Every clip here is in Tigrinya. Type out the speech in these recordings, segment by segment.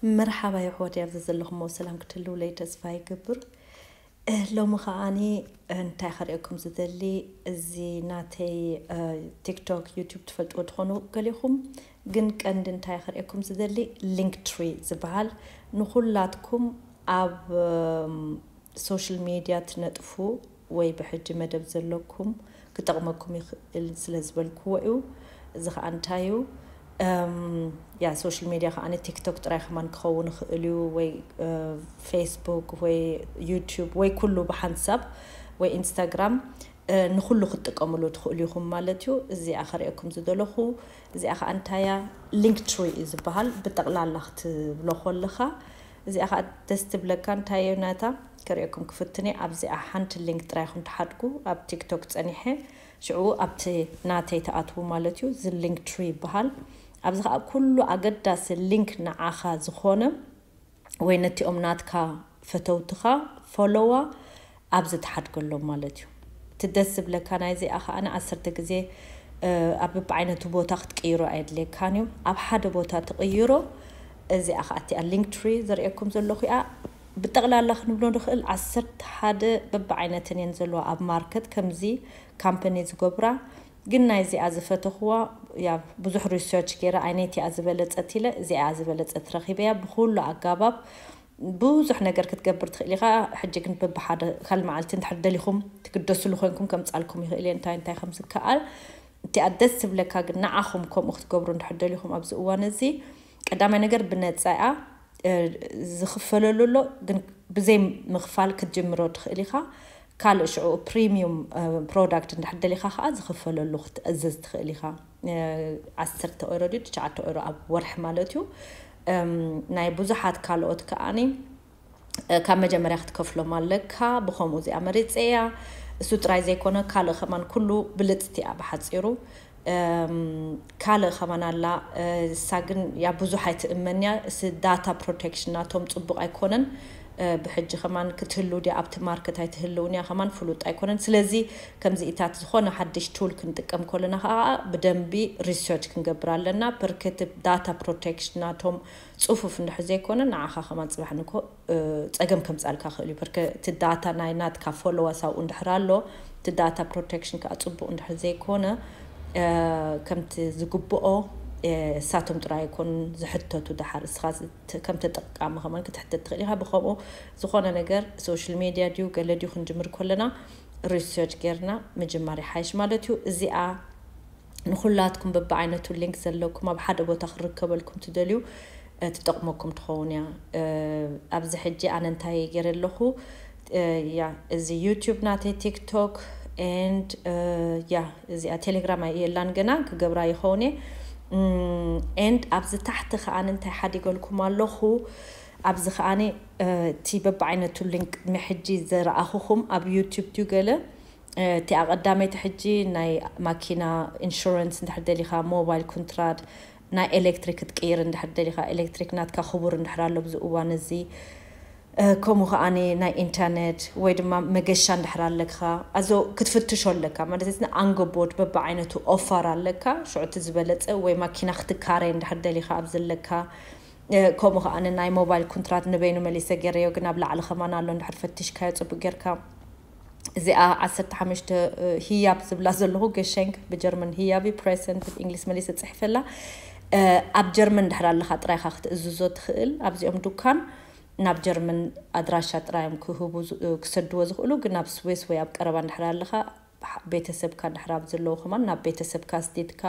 መርሓባ የሕዋት፣ ኣብዚ ዘለኹሞ ሰላም ክትህልውለይ ተስፋ ይገብር። እ፣ ሎሚ ከዓኒ እንታይ ከርእየኩም ዝደሊ፣ እዚ ናተይ፣ እ፣ ቲክቶክ፣ ዩቱብ ትፈልጥዎ ትኾኑ ገሊኹም፣ ግን ቀንዲ እንታይ ከርእየኩም ዝደሊ፣ ሊንክ ትሪ ዝበሃል ንኹላትኩም ኣብ፣ እም፣ ሶሻል ሚድያ ትነጥፉ ወይ ብሕጂ መደብ ዘለኩም ክጠቕመኩም ይኽእል ስለ ዝበልክዎ እዩ። እዚ ኸዓ እንታይ እዩ? እም፣ ያ ሶሻል ሚድያ ኸዓ ቲክቶክ ጥራይ ከማን ክኸውን ይኽእል እዩ፣ ወይ፣ እ፣ ፌስቡክ ወይ ዩቱብ ወይ ኩሉ ብሓንሳብ ወይ ኢንስታግራም፣ እ፣ ንኹሉ ክትጥቀምሉ ትኽእሉ ኢኹም ማለት እዩ። እዚኣ ከርእየኩም ዝደለኹ፣ እዚኣ ኸዓ እንታይ እያ? ሊንክ ትሪ እዩ ዝበሃል። ብጠቕላላ ክትብሎ ከለኻ እዚኣ ኸዓ ደስ ትብለካ። እንታይ እዩ ናታ? ከርእየኩም ክፍትን እየ። ኣብዚኣ ሓንቲ ሊንክ ጥራይ ኢኹም ትሓድጉ። ኣብ ቲክቶክ ጸኒሐ፣ ሽዑ ኣብቲ ናተይ ትኣትዉ ማለት እዩ። እዚ ሊንክ ትሪ ይበሃል። ኣብዚ ኸዓ ኩሉ ኣገዳሲ ሊንክ ንዓኻ ዝኾነ ወይ ነቲኦም ናትካ ፈተውትኻ ፎሎዋ ኣብዚ ትሓድገሎም ማለት እዩ። እቲ ደስ ዝብለካ ናይዚኣ ኸዓ ዓሰርተ ግዜ፣ እ፣ ኣብ በብዓይነቱ ቦታ ክትቅይሮ ኣየድልየካን እዩ። ኣብ ሓደ ቦታ ትቕይሮ። እዚኣ ኸዓ እቲኣ ሊንክ ትሪ ዘርእየኩም ዘለኹ እያ። ብጠቕላላ ክንብሎ ንኽእል ዓሰርተ ሓደ በብዓይነተን እየን ዘለዋ ኣብ ማርኬት ከምዚ ካምፓኒ ዝገብራ። ግን ናይዚኣ ዝፈተኽዋ፣ ያ፣ ብዙሕ ሪሰርች ገይረ፣ ኣየነይቲ እያ ዝበለጸት ኢለ፣ እዚኣ እያ ዝበለጸት ረኺበያ። ብኹሉ ኣጋባብ ብዙሕ ነገር ክትገብር ትኽእል ኢኻ። ሕጂ ግን በብሓደ ካልእ መዓልቲ እንድሕር ደሊኹም ትግደስሉ ኮይንኩም ከምጻልኩም ይኽእል እየ፣ እንታይ እንታይ ከም ዝከኣል። እቲኣ ደስ ዝብለካ ግን ንዓኹም ከምኡ ክትገብሩ እንድሕር ደሊኹም ኣብዚ እዋን እዚ፣ ቀዳማይ ነገር ብነጻ እያ፣ እ፣ ዝኽፈለሉ ኣሎ፣ ግን ብዘይ ምኽፋል ክትጅምሮ ትኽእል ኢኻ። ካልእ ሽዑ ፕሪሚዩም፣ እ፣ ፕሮዳክት እንድሕር ደሊኻ ኸዓ ዝኽፈለሉ ክትእዝዝ ትኽእል ኢኻ። እ፣ ዓሰርተ ኦይሮ ድዩ ትሽዓተ ኦይሮ ኣብ ወርሒ ማለት እዩ። እም፣ ናይ ብዙሓት ካልኦት ከዓኒ፣ እ፣ ካብ መጀመርያ ክትከፍሎም ኣለካ። ብኸምኡ እዚኣ መሪጸያ። እሱ ጥራይ ዘይኮነ ካልእ ከማን ኩሉ ብልጽቲ እያ ብሓጺሩ። እም፣ ካልእ ከማን ኣላ፣ እ፣ እሳ ግን ያ ብዙሕ ኣይትእመን እያ። እሲ ዳታ ፕሮቴክሽን ናቶም ጽቡቕ ኣይኮነን። እ፣ ብሕጂ ከማን ክትህሉ ድያ ኣብቲ ማርኬት ኣይትህልውን እያ ከማን ፍሉጥ ኣይኮነን። ስለዚ ከምዚ ኢታት ዝኾነ ሓድሽ ቱል ክንጥቀም ከለና ኸዓ ብደንቢ ሪሰርች ክንገብር ኣለና። ብርክት ዳታ ፕሮቴክሽን ናቶም ጽፉፍ እንድሕር ዘይኮነ ንዓኻ ከማን ጽባሕ ንኮ፣ እ፣ ጸገም ከምጻልካ ክእል እዩ። ብርክ-፣ እቲ ዳታ ናይ ናትካ ፎሎዋስ ኣብኡ እንድሕር ኣሎ፣ እቲ ዳታ ፕሮቴክሽን ከኣ ጽቡቕ እንድሕር ዘይኮነ፣ እ፣ ከምቲ ዝግብኦ፣ እ፣ እሳቶም ጥራይ ኣይኮኑን ዝሕተቱ። ደሓር እስኻ ዝ-፣ ት-፣ ከም ተጠቃሚ ከማን ክትሕተት ትኽእል ኢኻ። ብኸምኡ ዝኾነ ነገር ሶሻል ሜድያ ድዩ ገለ ድዩ ክንጅምር ከለና ሪሰርች ጌርና ምጅማር ይሓይሽ ማለት እዩ። እዚኣ ንኹላትኩም በብዓይነቱ ሊንክ ዘለኩም ኣብ ሓደ ቦታ ክርከበልኩም ትደልዩ፣ እ፣ ትጠቕመኩም ትኸውን እያ። እ፣ ኣብዚ ሕጂ ኣነ እንታይ ገይረ ኣለኹ? እ፣ ያ፣ እዚ ዩቲዩብ ናተይ፣ ቲክቶክ፣ ኤንድ፣ እ፣ ያ፣ እዚኣ ቴሌግራም የላን ገና፣ ክገብራ ይኸውን እየ። እም፣ ኤንድ ኣብዚ ታሕቲ ከኣ እንታይ ሓዲገልኩም ኣለኹ? ኣብዚ ከኣኒ፣ እ፣ እቲ በብዓይነቱ ሊንክ ቅድሚ ሕጂ ዘረኣኹኹም ኣብ ዩቲዩብ ድዩ ገለ፣ እ፣ እቲኣ ቀዳመይቲ ሕጂ ናይ ማኪና ኢንሹራንስ እንድሕር ደሊኻ፣ ሞባይል ኮንትራት፣ ናይ ኤሌክትሪክ ክትቅይር እንድሕር ደሊኻ፣ ኤሌክትሪክ ናትካ ክቡር እንድሕር ኣሎ ኣብዚ እዋን እዚ፣ እ፣ ከምኡ ከኣኒ ናይ ኢንተርኔት ወይ ድማ መገሻ እንድሕር ኣለካ፣ ኣዞ ክትፍትሾ ኣለካ። ማለት እዚ ኣንገቦት በብዓይነቱ ኦፈር ኣለካ፣ ሽዑ እቲ ዝበለጸ ወይ ማኪና ክትካረይ እንድሕር ደሊኻ ኣብዚ ኣለካ። እ፣ ከምኡ ከኣ ናይ ሞባይል ኮንትራት ንበይኑ መሊሰ ገይረዮ፣ ግን ኣብ ላዕሊ ከማን ኣሎ፣ እንድሕር ፈቲሽካዮ ጽቡቅ ጌርካ። እዚኣ ዓሰርተ ሓሙሽተ፣ እ፣ ህያብ ዝብላ ዘለኹ፣ ገሸንክ ብጀርመን ህያብ እዩ፣ ፕሬሰንት ብእንግሊዝ መሊሰ ጽሒፈላ። እ፣ ኣብ ጀርመን እንድሕር ኣለኻ ጥራይ ኢኻ ክትእዝዞ ትኽእል። ኣብዚኦም ዱካን ናብ ጀርመን ኣድራሻ ጥራይ እዮም ክህቡ ዝ-፣ እ፣ ክሰድዎ ዝኽእሉ፣ ግን ኣብ ስዊስ ወይ ኣብ ቀረባ እንድሕር ኣለኻ፣ ቤተሰብካ እንድሕር ኣብ ዘለዉ ከማን ናብ ቤተሰብካ ኣስዲድካ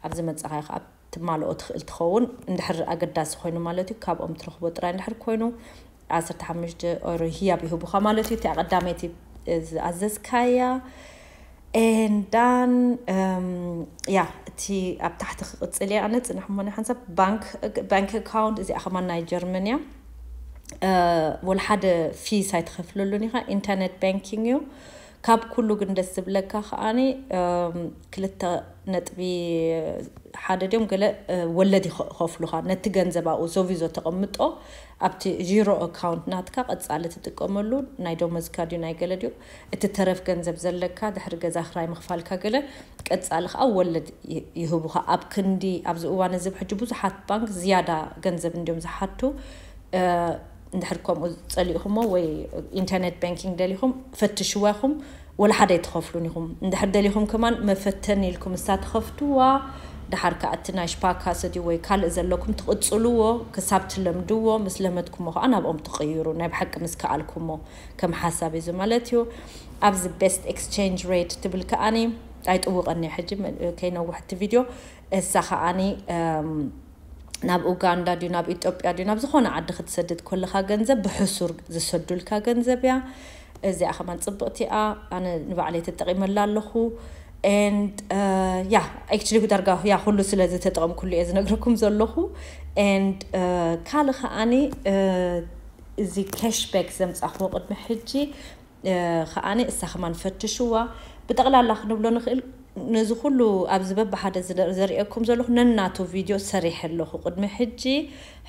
ኣብ ዝመጻኻ ኢኻ ትማልኦ ትኽእል ትኸውን። እንድሕር ኣገዳሲ ኮይኑ ማለት እዩ፣ ካብኦም ትረኽቦ ጥራይ እንድሕር ኮይኑ ዓሰርተ ሓሙሽተ ኦሮ ህያብ ይህቡኻ ማለት እዩ። እቲኣ ቀዳመይቲ ዝኣዘዝካያ። And then፣ እም፣ ያ፣ እቲ ኣብ ታሕቲ ክቕጽል እየ ኣነ፣ ጽናሕ እሞ ናይ ሓንሳብ ባንክ፣ ባንክ ኣካውንት፣ እዚኣ ከማን ናይ ጀርመን እያ። እ፣ ወላ ሓደ ፊስ ኣይትኸፍለሉን ኢኻ፣ ኢንተርኔት ባንኪንግ እዩ። ካብ ኩሉ ግን ደስ ዝብለካ ከኣኒ፣ እም፣ ክልተ ነጥቢ ሓደ ድዮም ገለ ወለድ ይኸፍሉኻ። ነቲ ገንዘብ ኣብኡ ዞቪዞ ተቐምጦ ኣብቲ ዚሮ ኣካውንት ናትካ ቀጻሊ ትጥቀመሉ ናይ ደሞዝካ ድዩ ናይ ገለ ድዩ፣ እቲ ተረፍ ገንዘብ ዘለካ ድሕሪ ገዛ ክራይ ምኽፋልካ ገለ ቀጻሊ ከዓ ወለድ ይህቡኻ። ኣብ ክንዲ ኣብዚ እዋን እዚ ሕጂ ብዙሓት ባንክ ዝያዳ ገንዘብ እንዲዮም ዝሓቱ። እንድሕር ከምኡ ጸሊእኹሞ ወይ ኢንተርኔት ባንኪንግ ደሊኹም ፈትሽዋ ኢኹም። ወላ ሓደ ኣይትኸፍሉን ኢኹም። እንድሕር ደሊኹም ከማን መፈተኒ ኢልኩም እሳ ትኸፍትዋ። ድሓር ከኣ እቲ ናይ ሽፓካሰ ድዩ ወይ ካልእ ዘለኩም ትቕጽልዎ ክሳብ ትለምድዎ። ምስ ለመድኩሞ ከኣ ናብኦም ትቕይሩ፣ ናይ ብሓቂ ምስ ከኣልኩሞ ከም ሓሳብ እዩ ማለት እዩ። ኣብዚ ቤስት ኤክስቼንጅ ሬት ትብል ከኣኒ ኣይጥውቐኒ ሕጂ ከይነውሕ እቲ ቪድዮ። እሳ ከኣኒ ናብ ኡጋንዳ ድዩ ናብ ኢትዮጵያ ድዩ ናብ ዝኾነ ዓዲ ክትሰድድ ከለኻ ገንዘብ ብሕሱር ዝሰዱልካ ገንዘብ እያ። እዚኣ ከማን ጽብቕቲ እያ። ኣነ ንባዕለይ ተጠቒመላ ኣለኹ። And ያ actually ዳርጋ ያ ኩሉ ስለ ዝተጠቐምኩሉ እየ ዝነግረኩም ዘለኹ። And ካልእ ከኣኒ እዚ ካሽባክ ዘምጻኹዎ ቅድሚ ሕጂ ከዓኒ እሳ ከማን ፈትሽዋ። ብጠቕላላ ክንብሎ ንኽእል ነዚ ኩሉ ኣብዚ በብሓደ ዘርእየኩም ዘለኹ ነናቱ ቪድዮ ሰሪሐ ኣለኹ። ቅድሚ ሕጂ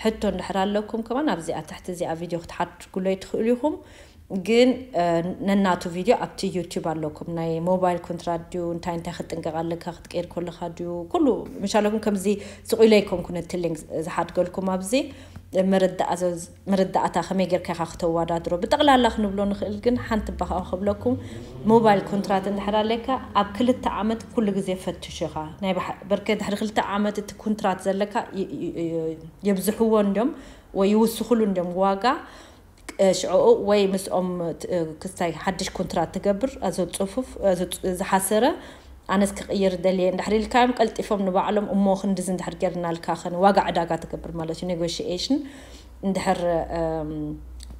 ሕቶ እንድሕር ኣለኩም ከማን ኣብዚኣ ትሕቲ እዚኣ ቪድዮ ክትሓድጉለይ ትኽእሉ ኢኹም። ግን ነናቱ ቪድዮ ኣብቲ ዩቲዩብ ኣለኩም። ናይ ሞባይል ኮንትራት ድዩ እንታይ እንታይ ክትጥንቀቕ ኣለካ ክትቀይር ከለኻ ድዩ ኩሉ ምሻለኩም ከምዚ ስቑኢለ ኣይኮንኩ ነቲ ሊንክ ዝሓድገልኩም ኣብዚ መረዳእታ ከመይ ጌርካ ኢኻ ክተወዳድሮ ብጠቕላላ ክንብሎ ንኽእል። ግን ሓንቲ ባኻ ክብለኩም ሞባይል ኮንትራት እንድሕር ኣለካ ኣብ ክልተ ዓመት ኩሉ ግዜ ፈትሽ ኢኻ። ናይ ብርኬ ድሕሪ ክልተ ዓመት እቲ ኮንትራት ዘለካ የብዝሕዎ እንዲዮም ወይ ይውስኽሉ እንዲዮም ዋጋ። ሽዕኡ ወይ ምስኦም ክስታይ ሓድሽ ኮንትራት ትገብር ኣዞ ጽፉፍ ዝሓሰረ ኣነስ ክቕይር ደልየ እንድሕር ኢልካዮም ቀልጢፎም ንባዕሎም እሞ ክንድዚ እንድሕር ጌርናልካ ኸን ዋጋ ዕዳጋ ትገብር ማለት እዩ። ኔጎሽኤሽን እንድሕር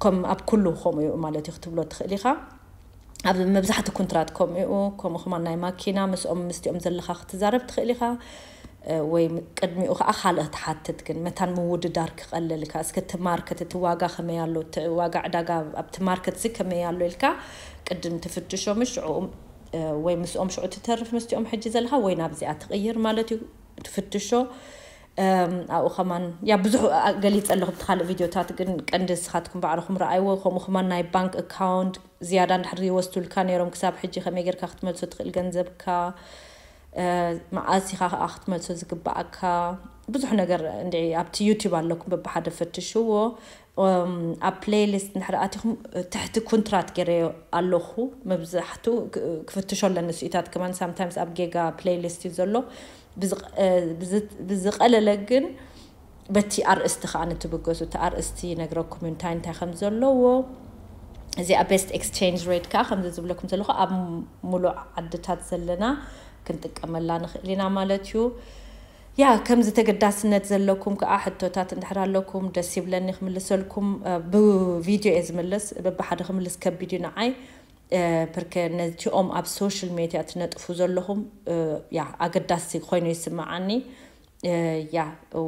ከም ኣብ ኩሉ ከምኡ እዩ ማለት እዩ ክትብሎ ትኽእል ኢኻ። ኣብ መብዛሕቲ ኮንትራት ከምኡ እዩ። ከምኡ ከማን ናይ ማኪና ምስኦም ምስቲኦም ዘለኻ ክትዛረብ ትኽእል ኢኻ። ወይ ቅድሚኡ ከዓ ካልእ ትሓትት ግን መታን ምውድዳር ክቐለልካ እስከ እቲ ማርከት እቲ ዋጋ ከመይ ኣሎ ዋጋ ዕዳጋ ኣብቲ ማርከት እዚ ከመይ ኣሎ ኢልካ ቅድም ትፍትሾም ሽዑ ወይ ምስኦም ሽዑ ትተርፍ ምስቲኦም ሕጂ ዘለካ ወይ ናብዚኣ ትቕይር ማለት እዩ። ትፍትሾ ኣብኡ ከማን ያ ብዙሕ ገሊፀ ኣለኹ ብቲ ካልእ ቪድዮታት ግን ቀንዲ ንስኻትኩም ባዕልኹም ረኣይዎ። ከምኡ ከማን ናይ ባንክ ኣካውንት ዝያዳ እንድሕር ይወስዱልካ ነይሮም ክሳብ ሕጂ ከመይ ጌርካ ክትመልሶ ትኽእል ገንዘብካ መዓስ ኢኻ ከዓ ክትመልሶ ዝግባኣካ ብዙሕ ነገር እንዲ ኣብቲ ዩቲዩብ ኣለኩም በብሓደ ፈትሽዎ። ኣብ ፕሌይሊስት እንድሕር ኣቲኹም ትሕቲ ኩንትራት ገይረዮ ኣለኹ። መብዛሕትኡ ክፍትሾ ኣለኒ ስኢታት ከማን ሳምታይምስ ኣብ ጌጋ ፕሌይሊስት እዩ ዘሎ። ብዝቐለለ ግን በቲ ኣርእስቲ ከዓ ንትብገሱ እቲ ኣርእስቲ ይነግረኩም እዩ እንታይ እንታይ ከም ዘለዎ። እዚኣ ቤስት ኤክስቼንጅ ሬት ከዓ ከምዚ ዝብለኩም ዘለኹ ኣብ ሙሉእ ዓድታት ዘለና ክንጥቀመላ ንኽእል ኢና ማለት እዩ። ያ ከምዚ ተገዳስነት ዘለኩም ከዓ ሕቶታት እንድሕር ኣለኩም ደስ ይብለኒ ክምልሰልኩም። ብቪድዮ እየ ዝምልስ በብሓደ ክምልስ ከቢድ እዩ ንዓይ። ብርከ ነቲኦም ኣብ ሶሻል ሜድያ ትነጥፉ ዘለኹም ያ ኣገዳሲ ኮይኑ ይስምዓኒ። ያ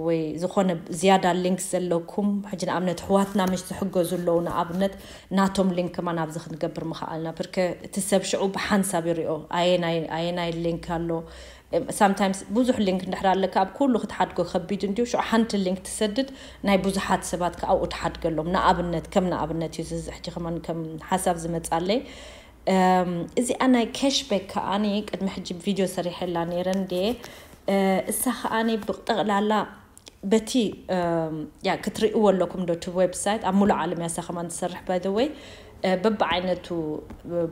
ወይ ዝኾነ ዝያዳ ሊንክ ዘለኩም ሕጂ ንኣብነት ኣሕዋትና ምሽ ዝሕገዙ ኣለዉ ንኣብነት ናቶም ሊንክ ከማን ኣብዚ ክንገብር ምኽኣልና ብርከ እቲ ሰብ ሽዑ ብሓንሳብ ይሪኦ ኣየናይ ኣየናይ ሊንክ ኣሎ። ሳምታይምስ ብዙሕ ሊንክ እንድሕር ኣለካ ኣብ ኩሉ ክትሓድጎ ከቢድ እንድዩ ሽዑ ሓንቲ ሊንክ ትሰድድ ናይ ብዙሓት ሰባት ከ ኣብኡ ትሓድገሎም ንኣብነት ከም ንኣብነት እዩ እዚ ሕጂ ከማን ከም ሓሳብ ዝመፃለይ። እዚኣ ናይ ካሽባክ ከዓኒ ቅድሚ ሕጂ ቪድዮ ሰሪሐላ ነይረ እንዴ። እሳ ከዓኒ ብጠቕላላ በቲ ክትርእይዎ ኣለኩም ዶ እቲ ዌብሳይት ኣብ ሙሉእ ዓለም እያ እሳ ከማን ትሰርሕ ባይ ወይ በብዓይነቱ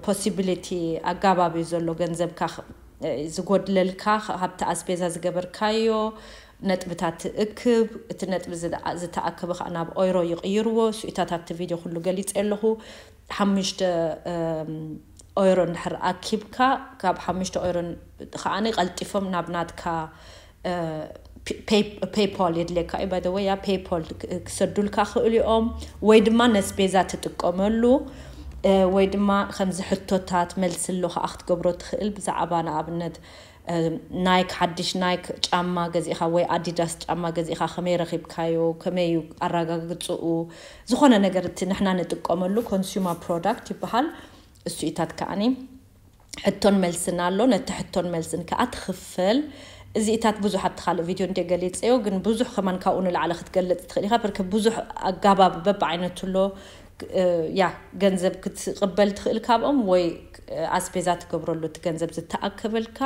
ፖሲቢሊቲ ኣጋባብ እዩ ዘሎ ገንዘብካ ዝጎድለልካ ካብቲ ኣስቤዛ ዝገበርካዮ ነጥብታት ትእክብ እቲ ነጥቢ ዝተኣከበ ከዓ ናብ ኦይሮ ይቕይርዎ። ስኢታት ኣብቲ ቪድዮ ኩሉ ገሊፀ ኣለኹ። ሓሙሽተ ኦይሮ እንድሕር ኣኪብካ ካብ ሓሙሽተ ኦይሮ ከዓኒ ቀልጢፎም ናብ ናትካ ፔይፖል የድልየካ እዩ ባይ ወይ ያ ፔይፖል ክሰዱልካ ክእሉ እዮም ወይ ድማ ነስቤዛ ትጥቀመሉ ወይ ድማ ከምዚ ሕቶታት መልሲ ኣሎ ከዓ ክትገብሮ ትኽእል ብዛዕባ ንኣብነት ናይክ ሓድሽ ናይክ ጫማ ገዚእኻ ወይ ኣዲዳስ ጫማ ገዚእኻ ከመይ ረኺብካዮ ከመይ እዩ ኣረጋግፅኡ ዝኾነ ነገር እቲ ንሕና ንጥቀመሉ ኮንሱመር ፕሮዳክት ይበሃል። እሱ ኢታት ከዓኒ ሕቶን መልስን ኣሎ። ነቲ ሕቶን መልስን ከዓ ትኽፈል። እዚኢታት ብዙሕ ኣብቲ ካልእ ቪድዮ እንደ ገሊፀዮ፣ ግን ብዙሕ ከማን ካብኡ ንላዕሊ ክትገልፅ ትኽእል ኢኻ። ብርክ ብዙሕ ኣጋባብ በብዓይነቱ ኣሎ። እ፣ ያ ገንዘብ ክትቕበል ትኽእል ካብኦም፣ ወይ ኣስቤዛ ትገብረሉ እቲ ገንዘብ ዝተኣከበልካ፣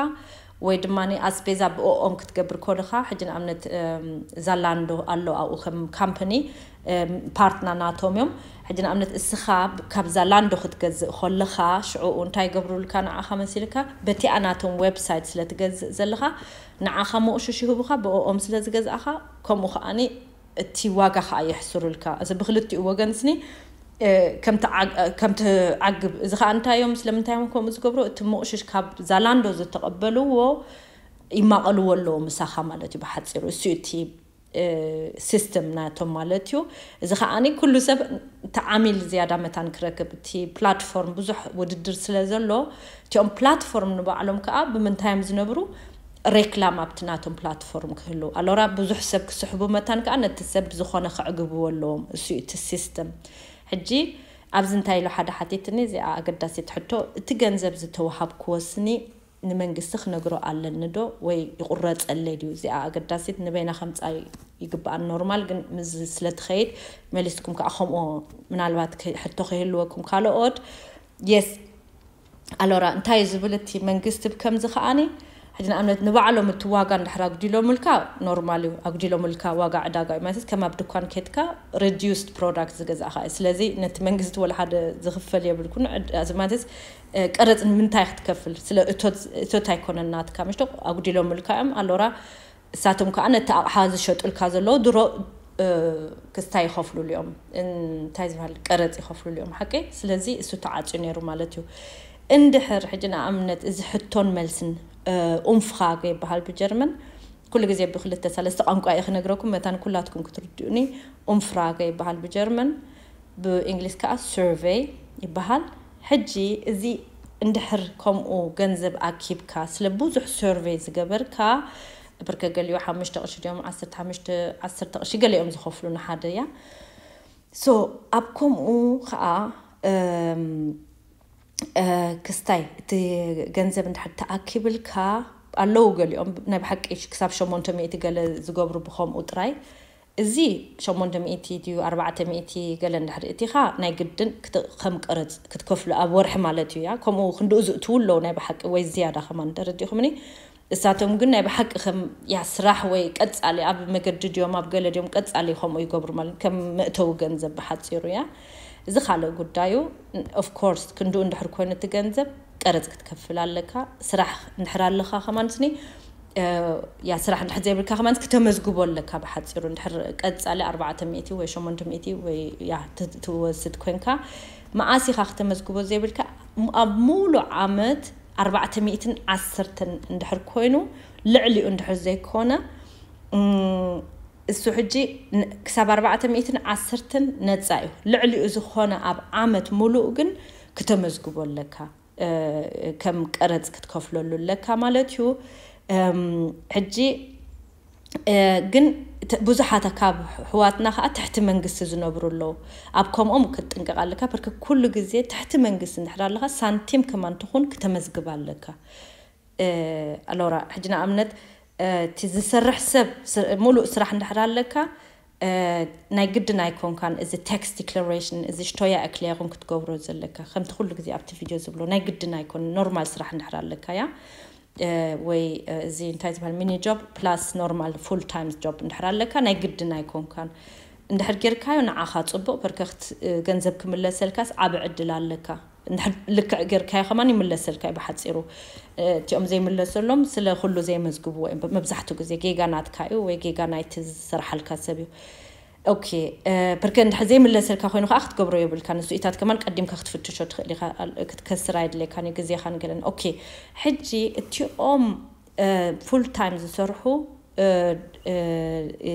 ወይ ድማ ኣስቤዛ ብኦኦም ክትገብር ኮለኻ። ሕጂ ንኣብነት እም፣ ዛላንዶ ኣሎ ኣብኡ ከም ካምፓኒ፣ እም፣ ፓርትና ናቶም እዮም። ሕጂ ንኣብነት እስኻ ካብ ዛላንዶ ክትገዝእ ኮለኻ፣ ሽዑ እንታይ ይገብሩልካ ንዓኻ መሲልካ? በቲኣ ናቶም ዌብሳይት ስለ ትገዝእ ዘለኻ፣ ንዓኻ መቑሽሽ ይህቡኻ፣ ብኦኦም ስለ ዝገዝኣኻ። ከምኡ ከዓኒ እቲ ዋጋ ከዓ የሕስሩልካ። እዚ ብክልቲኡ ወገን ስኒ እ፣ ከም ትዓ-፣ ከም ትዓግብ። እዚ ከዓ እንታይ እዮም፣ ስለምንታይ እዮም ከምኡ ዝገብሩ? እቲ መቑሽሽ ካብ ዛላንዶ ዝተቐበልዎ ይማቐልዎ ኣለዎ ምሳኻ ማለት እዩ ብሓፂሩ። እሱ እዩ እቲ እ፣ ሲስተም ናቶም ማለት እዩ። እዚ ከዓኒ ኩሉ ሰብ እቲ ዓሚል ዝያዳ መታን ክረክብ፣ እቲ ፕላትፎርም ብዙሕ ውድድር ስለ ዘሎ፣ እቲኦም ፕላትፎርም ንባዕሎም ከዓ ብምንታይ እዮም ዝነብሩ? ሬክላም ኣብቲ ናቶም ፕላትፎርም ክህሉ ኣሎራ፣ ብዙሕ ሰብ ክስሕቡ መታን ከዓ ነቲ ሰብ ዝኾነ ከዕግብዎ ኣለዎም። እሱ እዩ እቲ ሲስተም። ሕጂ ኣብዚ እንታይ ኢሉ ሓደ ሓቲትኒ፣ እዚኣ ኣገዳሲት ሕቶ፣ እቲ ገንዘብ ዝተወሃብክዎ ስኒ ንመንግስቲ ክነግሮ ኣለኒ ዶ ወይ ይቑረፀለይ ድዩ? እዚኣ ኣገዳሲት፣ ንበይና ከምፃ ይግብኣን። ኖርማል ግን ምስ ስለትኸይድ መሊስኩም ከዓ ከምኡ ምናልባት ከ-፣ ሕቶ ከይህልወኩም ካልኦት። የስ ኣሎራ፣ እንታይ እዩ ዝብል እቲ መንግስቲ ብከምዚ ከዓኒ? ሕጂ ንኣብነት ንባዕሎም እቲ ዋጋ እንድሕር ኣጉዲሎምልካ፣ ኖርማል እዩ፣ ኣጉዲሎምልካ ዋጋ ዕዳጋ እዩ ማለት ከም ኣብ ድኳን ኬድካ ሪዲዩስድ ፕሮዳክት ዝገዛእኻ እዩ። ስለዚ ነቲ መንግስቲ ወላ ሓደ ዝኽፈል የብልኩን። ዕድ-፣ እዚ ማለት እ፣ ቀረፅ ንምንታይ ክትከፍል? ስለ እቶት፣ እቶት ኣይኮነን ናትካ፣ ምሽቶ ኣጉዲሎምልካ እዮም። ኣሎራ እሳቶም ከዓ ነቲ ኣቕሓ ዝሸጡልካ ዘለዉ ድሮ እ፣ ክስታይ ይኸፍሉሉ እዮም። እንታይ ዝበሃል ቀረፅ ይኸፍሉሉ እዮም፣ ሓቂ? ስለዚ እሱ ተዓፅዩ ነይሩ ማለት እዩ። እንድሕር ሕጂ ንኣብነት እዚ ሕቶን መልስን እ፣ ኡምፍራገ ይበሃል ብጀርመን። ኩሉ ግዜ ብክልተ ሰለስተ ቋንቋ እየ ክነግረኩም መታን ኩላትኩም ክትርድኡኒ። ኡምፍራገ ይበሃል ብጀርመን፣ ብእንግሊዝ ከዓ ሰርቬይ ይበሃል። ሕጂ እዚ እንድሕር ከምኡ ገንዘብ ኣኪብካ ስለ ብዙሕ ሰርቬይ ዝገበርካ፣ ብርከ ገሊኡ ሓሙሽተ ቅርሺ ድዮም፣ ዓሰርተ ሓሙሽተ፣ ዓሰርተ ቅርሺ ገሊኦም ዝኸፍሉ ንሓደ እያ። ሶ ኣብ ከምኡ ከዓ እም፣ እ፣ ክስታይ እቲ ገንዘብ እንድሕር ተኣኪብልካ ኣለዉ፣ ገሊኦም ናይ ብሓቂ ክሳብ ሸሞንተ ሚእቲ ገለ ዝገብሩ ብከምኡ ጥራይ። እዚ ሸሞንተ ሚእቲ ድዩ ኣርባዕተ ሚእቲ ገለ እንድሕር እቲኻ ናይ ግድን ክት-፣ ከም ቀረፅ ክትከፍሉ ኣብ ወርሒ ማለት እዩ። ያ ከምኡ ክንድኡ ዝእትዉ ኣለዉ ናይ ብሓቂ ወይ ዝያዳ ከማን ተረዲኹምኒ። እሳቶም ግን ናይ ብሓቂ ከም ያ ስራሕ ወይ ቀጻሊ ኣብ መገዲ ድዮም ኣብ ገለ ድዮም ቀጻሊ ከምኡ ይገብሩ ማለት ከም መእተዊ ገንዘብ ብሓጺሩ እያ። እዚ ካልእ ጉዳዩ። ኦፍ ኮርስ ክንድኡ እንድሕር ኮይኑ እቲ ገንዘብ ቀረጽ ክትከፍል ኣለካ። ስራሕ እንድሕር ኣለካ ከማን ስኒ እ፣ ያ ስራሕ እንድሕር ዘይብልካ ከማን ክተመዝግቦ ኣለካ ብሓጺሩ። እንድሕር ቀጻሊ ኣርባዕተ ሚእቲ ወይ ሸሞንተ ሚእቲ ወይ ያ ት-፣ ትወስድ ኮንካ መኣስ ኢኻ ክተመዝግቦ ዘይብልካ ኣብ ሙሉእ ዓመት ኣርባዕተ ሚእትን ዓሰርተን እንድሕር ኮይኑ ልዕሊኡ እንድሕር ዘይኮነ እም፣ እሱ ሕጂ ን-፣ ክሳብ ኣርባዕተ ሚእትን ዓሰርተን ነጻ እዩ። ልዕሊኡ ዝኾነ ኣብ ዓመት ሙሉእ ግን ክተመዝግቦ ኣለካ። እ፣ ከም ቀረጽ ክትከፍለሉ ኣለካ ማለት እዩ። እም፣ ሕጂ እ፣ ግን ተ-፣ ብዙሓት ካብ ኣሕዋትና ከዓ ትሕቲ መንግስቲ ዝነብሩ ኣለዉ። ኣብ ከምኦም ክትጥንቀቕ ኣለካ። ብርክ ኩሉ ግዜ ትሕቲ መንግስቲ እንድሕር ኣለካ ሳንቲም ከማን ትኹን ክተመዝግብ ኣለካ። እ፣ ኣሎራ ሕጂ ንኣብነት እ፣ እቲ ዝሰርሕ ሰብ ስ-፣ ሙሉእ ስራሕ እንድሕር ኣለካ እ፣ ናይ ግድን ኣይኮንካን እዚ ታክስ ዲክላሬሽን እዚ ሽቶያ ኣክሊያኹን ክትገብሮ ዘለካ ከምቲ ኩሉ ግዜ ኣብቲ ቪድዮ ዝብሎ ናይ ግድን ኣይኮን ኖርማል ስራሕ እንድሕር ኣለካ እያ እ፣ ወይ እ፣ እዚ እንታይ ዝበሃል ሚኒ ጆብ ፕላስ ኖርማል ፉል ታይም ጆብ እንድሕር ኣለካ ናይ ግድን ኣይኮንካን። እንድሕር ጌርካዮ ንዓኻ ጽቡቕ ፐርከክት እ፣ ገንዘብ ክምለሰልካስ ዓቢ ዕድል ኣለካ። እንድሕር ልክዕ ጌርካዮ ከማን ይምለሰልካ እዩ ብሓጺሩ። እ፣ እቲኦም ዘይምለሰሎም ስለ ኩሉ ዘይመዝግብዎ እዮም። መብዛሕትኡ ግዜ ጌጋ ናትካ እዩ ወይ ጌጋ ናይቲ ዝሰርሓልካ ሰብ እዩ። ኦኬ፣ እ፣ ፐርከ እንድሕር ዘይምለሰልካ ኮይኑ ከዓ ክትገብሮ የብልካ። ንሱ ኢታት ከማን ቀዲምካ ክትፍትሾ ትኽእል ኢኻ። ኣል-፣ ክትከስር ኣይድለካን እዩ ግዜኻን ገለን። ኦኬ፣ ሕጂ እቲኦም እ፣ ፉል ታይም ዝሰርሑ እ፣ እ፣ እ፣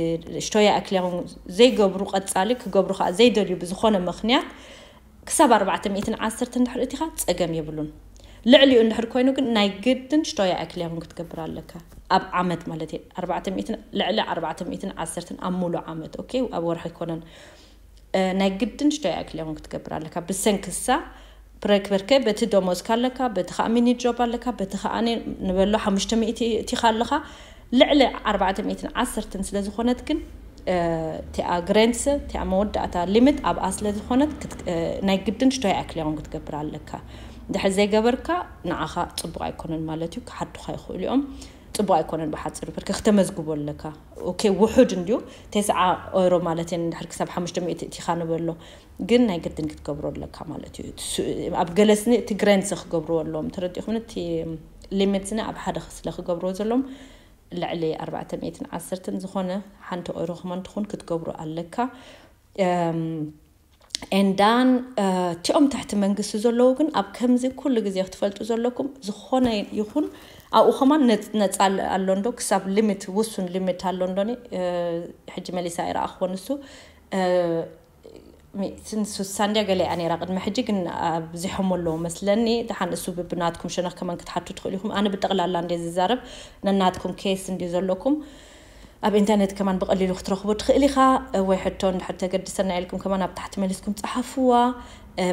ሽቶያ ኣክሊያኹም ዘይገብሩ ቀጻሊ ክገብሩ ከዓ ዘይደልዩ ብዝኾነ ምኽንያት ክሳብ ኣርባዕተ ሚእትን ዓሰርተ እንድሕር እቲኻ ጸገም የብሉን። ልዕሊኡ እንድሕር ኮይኑ ግን ናይ ግድን ሽቶያ ኣክሊያኹም ክትገብር ኣለካ። ኣብ ዓመት ማለት እዩ። ኣርባዕተ ሚእትን፣ ልዕሊ ኣርባዕተ ሚእትን ዓሰርተን ኣብ ሙሉእ ዓመት፣ ኦኬ፣ ኣብ ወርሒ ኣይኮነን። እ፣ ናይ ግድን ሽቶያ ኣክሊያኹም ክትገብር ኣለካ። ብሰንክሳ ፕረክ በርከ በቲ ደሞዝካ ኣለካ፣ በቲ ከዓ ሚኒ ጆብ ኣለካ፣ በቲ ከዓ ንበሎ ሓሙሽተ ሚእቲ እቲኻ ኣለኻ። ልዕሊ ኣርባዕተ ሚእትን ዓሰርተን ስለ ዝኾነት ግን እቲኣ ግሬንስ እቲኣ መወዳእታ ሊሚት ኣብኣ ስለ ዝኾነት ናይ ግድን ሽቶ ይኣክል ያውን ክትገብር ኣለካ። ድሕር ዘይገበርካ ንዓኻ ፅቡቕ ኣይኮነን ማለት እዩ። ክሓዱኻ ይኽእሉ እዮም። ፅቡቕ ኣይኮነን ብሓፂሩ ፐርከ ክተመዝግቦ ኣለካ። ኦኬ ውሑድ እንድዩ፣ ተስዓ ኦይሮ ማለት እየን። ድሕር ክሳብ ሓሙሽተ ሚእቲ እቲኻ ንበሎ ግን ናይ ግድን ክትገብሮ ኣለካ ማለት እዩ። ኣብ ገለስኒ እቲ ግሬንስ ክገብርዎ ኣለዎም፣ ተረዲኹም? እቲ ሊሚት ዝነ ኣብ ሓደ ስለ ክገብርዎ ዘለዎም ልዕሊ ኣርባዕተ ሚእትን ዓሰርተን ዝኾነ ሓንቲ ኦይሮ ከማን ትኹን ክትገብሩ ኣለካ። ኤንዳን እቲኦም ትሕቲ መንግስቲ ዘለዉ ግን ኣብ ከምዚ ኩሉ ግዜ ክትፈልጡ ዘለኩም፣ ዝኾነ ይኹን ኣብኡ ከማን ነፃ ኣሎ እንዶ፣ ክሳብ ሊሚት፣ ውሱን ሊሚት ኣሎ እንዶ። ሕጂ መሊሳ ኣይረኣኽዎ ንሱ ስሳንድያ ገለ እያ ነይራ ቅድሚ ሕጂ፣ ግን ኣብዚሖሞ ኣለዉ መስለኒ። ደሓን እሱ ብብናትኩም ሸነኽ ከማን ክትሓቱ ትኽእሉ ኢኹም። ኣነ ብጠቕላላ እንደ ዝዛረብ፣ ነናትኩም ኬስ እንዲ ዘለኩም ኣብ ኢንተርኔት ከማን ብቐሊሉ ክትረኽቦ ትኽእል ኢኻ። ወይ ሕቶ እንድሕር ተገድሰና ኢልኩም ከማን ኣብ ታሕቲ መሊስኩም ጸሓፍዋ።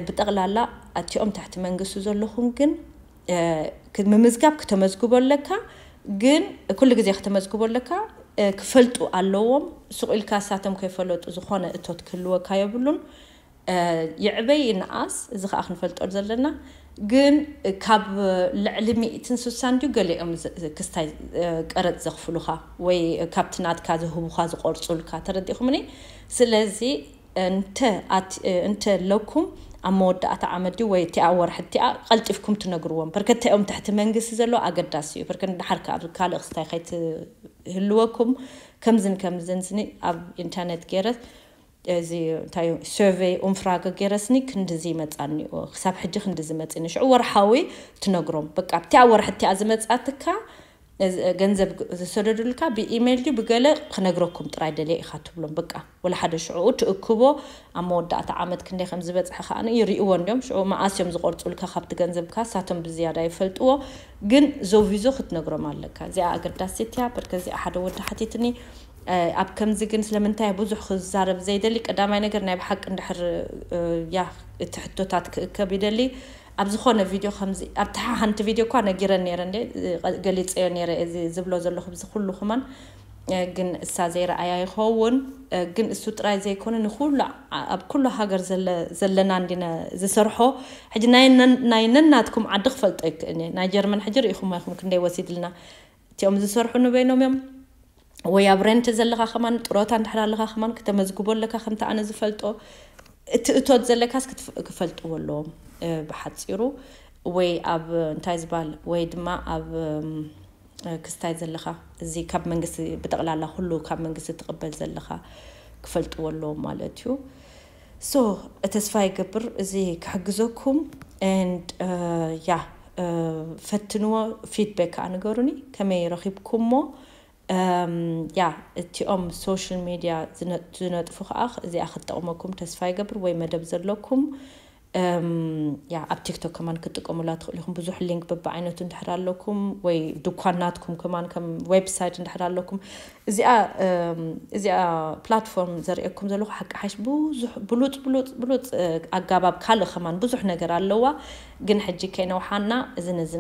ብጠቕላላ ኣቲኦም ትሕቲ መንግስቱ ዘለኹም ግን ምምዝጋብ ክተመዝግቦ ኣለካ። ግን ኩሉ ግዜ ክተመዝግቦ ኣለካ። ክፈልጡ ኣለዎም። ሱቕ ኢልካ ሳቶም ከይፈለጡ ዝኾነ እቶት ክህልወካ የብሉን። ይዕበይ ይንኣስ፣ እዚ ከዓ ክንፈልጦ ዘለና። ግን ካብ ልዕሊ ሚእትን ስሳን ድዩ ገሊኦም ክስታይ ቀረጥ ዘኽፍሉኻ ወይ ካብቲ ናትካ ዝህቡኻ ዝቆርጹልካ፣ ተረዲኹምኒ? ስለዚ እንተ ኣለኩም ኣብ መወዳእታ ዓመት ድዩ ወይ እቲኣ ወርሒ እቲኣ ቀልጢፍኩም ትነግርዎም። ፐርከ እቲኦም ትሕቲ መንግስቲ ዘሎ ኣገዳሲ እዩ። ፐርከ ንድሓር ኣብ ካልእ ክስታይ ከይትህልወኩም ከምዝን ከምዝን ስኒ ኣብ ኢንተርኔት ገይረ እዚ እንታይ ሰርቬይ ኡምፍራገ ገይረስኒ ክንድዚ ይመፃኒ፣ ክሳብ ሕጂ ክንድዚ መፅኒ። ሽዑ ወርሓዊ ትነግሮም። በቃ ኣብቲኣ ወርሒ እቲኣ ዝመፃትካ ገንዘብ ዝሰደዱልካ ብኢሜይል ድዩ ብገለ ክነግረኩም ጥራይ ደልየ ኢኻ ትብሎም። በቃ ወላ ሓደ ሽዕኡ ትእክቦ። ኣብ መወዳእታ ዓመት ክንደይ ከም ዝበፅሐ ከዓ ይርእዎ እንዲዮም። ሽዑ መኣስ እዮም ዝቆርፁልካ ካብቲ ገንዘብካ፣ ሳቶም ብዝያዳ ይፈልጥዎ። ግን ዞቪዞ ክትነግሮም ኣለካ። እዚኣ ኣገዳሲት እያ። በርከ እዚኣ ሓደ ወዲ ሓቲትኒ ኣብ ከምዚ ግን ስለምንታይ ብዙሕ ክዛረብ ዘይደሊ፣ ቀዳማይ ነገር ናይ ብሓቂ እንድሕር ያ እቲ ሕቶታት ክእከብ ይደሊ። ኣብ ዝኾነ ቪድዮ ከምዚ ኣብቲ ሓንቲ ቪድዮ እኳ ነጊረን ነይረ እንደ ገሊፀዮ ነይረ እዚ ዝብሎ ዘለኹ ብዚ ኩሉ ክማን ግን እሳ ዘይረኣያ ይኸውን። ግን እሱ ጥራይ ዘይኮነ ንኩሉ ኣብ ኩሉ ሃገር ዘለና እንዲነ ዝሰርሖ። ሕጂ ናይ ነናትኩም ዓዲ ክፈልጦ ይክእል። ናይ ጀርመን ሕጂ ርኢኹም ኢኹም ክንደይ ወሲድልና። እቲኦም ዝሰርሑ ንበይኖም እዮም። ወይ ኣብ ሬንት ዘለኻ ከማን ጥሮታ እንድሕር ኣለኻ ከማን ክተመዝግቦ ኣለካ። ከምቲ ኣነ ዝፈልጦ እቲ እቶት ዘለካስ ክፈልጥዎ ኣለዎም። ብሓፂሩ ወይ ኣብ እንታይ ዝበሃል ወይ ድማ ኣብ ክስታይ ዘለኻ እዚ ካብ መንግስቲ ብጠቕላላ ኩሉ ካብ መንግስቲ ትቕበል ዘለኻ ክፈልጥዎ ኣለዎም ማለት እዩ። ሶ ተስፋ ይገብር እዚ ክሕግዘኩም። And ያ ፈትንዎ፣ ፊድባክ ከዓ ንገሩኒ ከመይ ረኺብኩሞ። ያ እቲኦም ሶሻል ሚድያ ዝነጥፉ ከዓ እዚኣ ክትጠቕመኩም ተስፋ ይገብር። ወይ መደብ ዘለኩም ያ ኣብ ቲክቶክ ከማን ክትጥቀሙላ ትኽእሉ ኢኹም። ብዙሕ ሊንክ በብዓይነቱ እንድሕር ኣለኩም ወይ ድኳናትኩም ከማን ከም ዌብሳይት እንድሕር ኣለኩም እዚኣ እዚኣ ፕላትፎርም ዘርእየኩም ዘለኹ ሓቂ ሓሽ ብዙሕ ብሉፅ ብሉፅ ብሉፅ ኣጋባብ ካልእ ከማን ብዙሕ ነገር ኣለዋ። ግን ሕጂ ከይነውሓና እዚ ነዚ